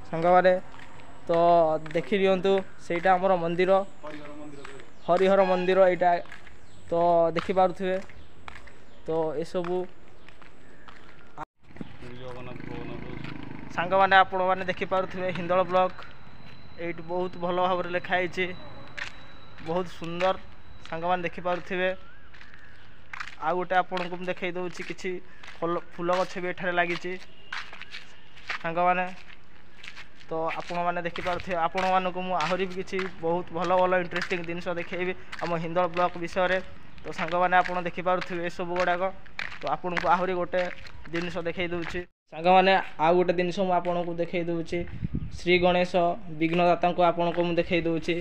ସାଙ୍ଗମାନେ, ତ ଦେଖିନିଅନ୍ତୁ, ସେଇଟା ଆମର ମନ୍ଦିର, ହରିହର ମନ୍ଦିର ଏଇଟା। ତ ଦେଖିପାରୁଥିବେ ତ ଏସବୁ ସାଙ୍ଗମାନେ, ଆପଣମାନେ ଦେଖିପାରୁଥିବେ ହିନ୍ଦୋଳ ବ୍ଲକ ଏଇଠି ବହୁତ ଭଲ ଭାବରେ ଲେଖା ହେଇଛି, ବହୁତ ସୁନ୍ଦର ସାଙ୍ଗମାନେ ଦେଖିପାରୁଥିବେ। ଆଉ ଗୋଟେ ଆପଣଙ୍କୁ ମୁଁ ଦେଖାଇ ଦେଉଛି, କିଛି ଫୁଲ ଗଛ ବି ଏଠାରେ ଲାଗିଛି ସାଙ୍ଗମାନେ। ତ ଆପଣମାନେ ଦେଖିପାରୁଥିବେ, ଆପଣମାନଙ୍କୁ ମୁଁ ଆହୁରି ବି କିଛି ବହୁତ ଭଲ ଭଲ ଇଣ୍ଟରେଷ୍ଟିଂ ଜିନିଷ ଦେଖେଇବି ଆମ ହିନ୍ଦୋଳ ବ୍ଲକ ବିଷୟରେ। ତ ସାଙ୍ଗମାନେ, ଆପଣ ଦେଖିପାରୁଥିବେ ଏସବୁ ଗୁଡ଼ାକ। ତ ଆପଣଙ୍କୁ ଆହୁରି ଗୋଟେ ଜିନିଷ ଦେଖେଇ ଦେଉଛି ସାଙ୍ଗମାନେ। ଆଉ ଗୋଟେ ଜିନିଷ ମୁଁ ଆପଣଙ୍କୁ ଦେଖେଇ ଦେଉଛି, ଶ୍ରୀ ଗଣେଶ ବିଘ୍ନଦାତାଙ୍କୁ ଆପଣଙ୍କୁ ମୁଁ ଦେଖେଇ ଦେଉଛି,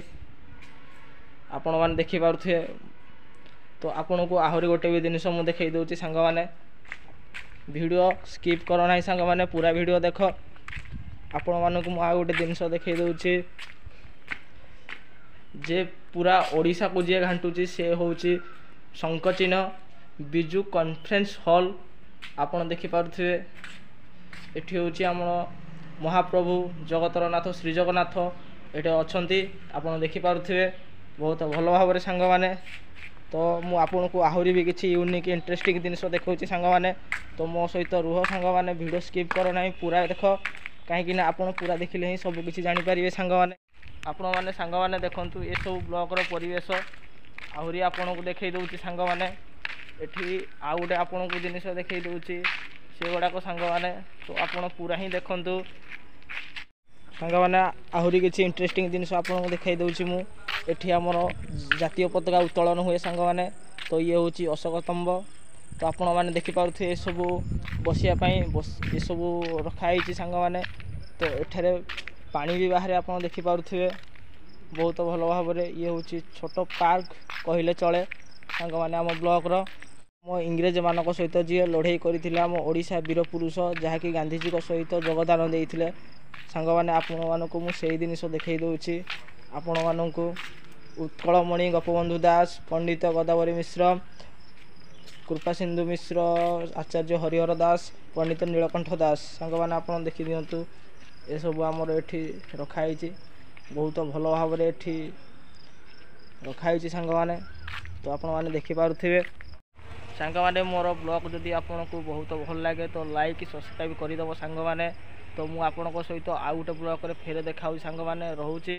ଆପଣମାନେ ଦେଖିପାରୁଥିବେ। ତ ଆପଣଙ୍କୁ ଆହୁରି ଗୋଟେ ବି ଜିନିଷ ମୁଁ ଦେଖେଇ ଦେଉଛି ସାଙ୍ଗମାନେ। ଭିଡ଼ିଓ ସ୍କିପ୍ କର ନାହିଁ ସାଙ୍ଗମାନେ, ପୁରା ଭିଡ଼ିଓ ଦେଖ। ଆପଣମାନଙ୍କୁ ମୁଁ ଆଉ ଗୋଟେ ଜିନିଷ ଦେଖେଇ ଦେଉଛି ଯେ ପୁରା ଓଡ଼ିଶାକୁ ଯିଏ ଘାଣ୍ଟୁଛି ସେ ହେଉଛି ଶଙ୍ଖଚିହ୍ନ ବିଜୁ କନଫରେନ୍ସ ହଲ୍। ଆପଣ ଦେଖିପାରୁଥିବେ, ଏଠି ହେଉଛି ଆମର ମହାପ୍ରଭୁ ଜଗତର ନାଥ ଶ୍ରୀ ଜଗନ୍ନାଥ ଏଠି ଅଛନ୍ତି, ଆପଣ ଦେଖିପାରୁଥିବେ ବହୁତ ଭଲ ଭାବରେ ସାଙ୍ଗମାନେ। ତ ମୁଁ ଆପଣଙ୍କୁ ଆହୁରି ବି କିଛି ୟୁନିକ୍ ଇଣ୍ଟରେଷ୍ଟିଂ ଜିନିଷ ଦେଖାଉଛି ସାଙ୍ଗମାନେ। ତ ମୋ ସହିତ ରୁହ ସାଙ୍ଗମାନେ, ଭିଡ଼ିଓ ସ୍କିପ୍ କର ନାହିଁ, ପୁରା ଦେଖ, କାହିଁକିନା ଆପଣ ପୁରା ଦେଖିଲେ ହିଁ ସବୁ କିଛି ଜାଣିପାରିବେ ସାଙ୍ଗମାନେ। ଆପଣମାନେ ସାଙ୍ଗମାନେ ଦେଖନ୍ତୁ ଏସବୁ ବ୍ଲକର ପରିବେଶ। ଆହୁରି ଆପଣଙ୍କୁ ଦେଖାଇ ଦେଉଛି ସାଙ୍ଗମାନେ, ଏଠି ଆଉ ଗୋଟେ ଆପଣଙ୍କୁ ଜିନିଷ ଦେଖାଇ ଦେଉଛି ସେଗୁଡ଼ାକ ସାଙ୍ଗମାନେ। ତ ଆପଣ ପୁରା ହିଁ ଦେଖନ୍ତୁ ସାଙ୍ଗମାନେ। ଆହୁରି କିଛି ଇଣ୍ଟରେଷ୍ଟିଂ ଜିନିଷ ଆପଣଙ୍କୁ ଦେଖାଇ ଦେଉଛି ମୁଁ। ଏଠି ଆମର ଜାତୀୟ ପତାକା ଉତ୍ତୋଳନ ହୁଏ ସାଙ୍ଗମାନେ। ତ ଇଏ ହେଉଛି ଅଶୋକ ସ୍ତମ୍ଭ। ତ ଆପଣମାନେ ଦେଖିପାରୁଥିବେ, ଏସବୁ ବସିବା ପାଇଁ ଏସବୁ ରଖାହେଇଛି ସାଙ୍ଗମାନେ। ତ ଏଠାରେ ପାଣି ବି ବାହାରେ, ଆପଣ ଦେଖିପାରୁଥିବେ ବହୁତ ଭଲ ଭାବରେ। ଇଏ ହେଉଛି ଛୋଟ ପାର୍କ କହିଲେ ଚଳେ ସାଙ୍ଗମାନେ ଆମ ବ୍ଲକର। ଆମ ଇଂରେଜମାନଙ୍କ ସହିତ ଯିଏ ଲଢ଼େଇ କରିଥିଲେ, ଆମ ଓଡ଼ିଶା ବୀର ପୁରୁଷ ଯାହାକି ଗାନ୍ଧିଜୀଙ୍କ ସହିତ ଯୋଗଦାନ ଦେଇଥିଲେ ସାଙ୍ଗମାନେ, ଆପଣମାନଙ୍କୁ ମୁଁ ସେଇ ଜିନିଷ ଦେଖାଇ ଦେଉଛି ଆପଣମାନଙ୍କୁ। ଉତ୍କଳମଣି ଗୋପବନ୍ଧୁ ଦାସ, ପଣ୍ଡିତ ଗୋଦାବରୀ ମିଶ୍ର, କୃପାସିନ୍ଧୁ ମିଶ୍ର, ଆଚାର୍ଯ୍ୟ ହରିହର ଦାସ, ପଣ୍ଡିତ ନୀଳକଣ୍ଠ ଦାସ। ସାଙ୍ଗମାନେ, ଆପଣ ଦେଖିଦିଅନ୍ତୁ, ଏସବୁ ଆମର ଏଠି ରଖାହେଇଛି, ବହୁତ ଭଲ ଭାବରେ ଏଠି ରଖାହେଇଛି ସାଙ୍ଗମାନେ। ତ ଆପଣମାନେ ଦେଖିପାରୁଥିବେ ସାଙ୍ଗମାନେ। ମୋର ବ୍ଲଗ୍ ଯଦି ଆପଣଙ୍କୁ ବହୁତ ଭଲ ଲାଗେ ତ ଲାଇକ୍ ସବସ୍କ୍ରାଇବ୍ କରିଦେବ ସାଙ୍ଗମାନେ। ତ ମୁଁ ଆପଣଙ୍କ ସହିତ ଆଉ ଗୋଟେ ବ୍ଲଗ୍ରେ ଫେରେ ଦେଖା ହେଉଛି ସାଙ୍ଗମାନେ, ରହୁଛି।